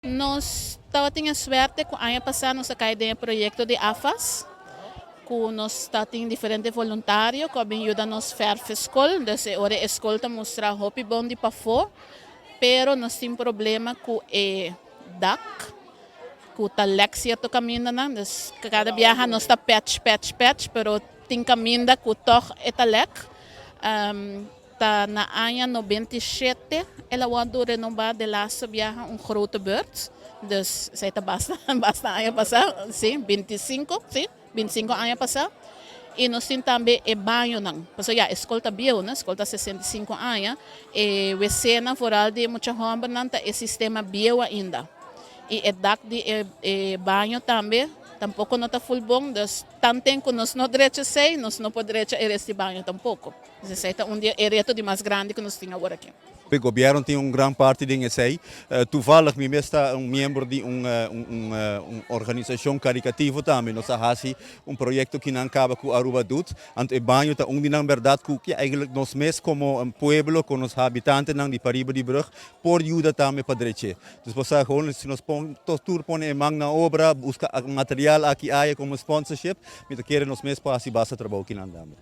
Nos tabatin e suerte ku aña pasá nos a kai den e proyekto di AFAS, ku nos tabatin diferente voluntario ku a bin yuda nos fèrf e skol. Dus e ora e skol ta mustra hopi bon di pafó, pero nos tin problema ku e dak ku ta lèk sierto kamindanan. Dus kada biaha nos ta patch, patch, patch, pero tin kaminda ku tòg e ta lèk. Ta na aña 97 el a wòrdu renobá de laatste biaha, un grote beurt. Dus esei ta basta, basta aña pasá, sí, 25, sí, 25 aña pasá. I nos tin tambe e bañonan. Pasobra ya, e skol ta bieu, no? E skol ta 65 aña. E wc-nan, vooral di e mucha hòmbernan, ta e sistema bieu ainda. I e dak di e e baño tambe tampoko no ta ful bon. Dus tanten ku nos no drecha esei, nos no por drecha e rest di baño tampoko. Dus esei ta un di e reto di mas grandi ku nos tin awor aki. E gobierno tin un gran parti den esey. Toevallig mi mes ta un miembro di un un organisacion caricativo tambe. Nos a haci un proyecto ki nan caba cu Aruba Doet. Anto e baño ta un di nan berdad cu ki eigenlijk nos mes como pueblo, con nos habitantenan di pariba di brug por yuda tambe pa dreche. Dus bo sa gewoon si nos pon tur pone e man na obra, busca material aki aya como sponsorship, mi ta kere nos mes por haci basta trabou ki nan tambe.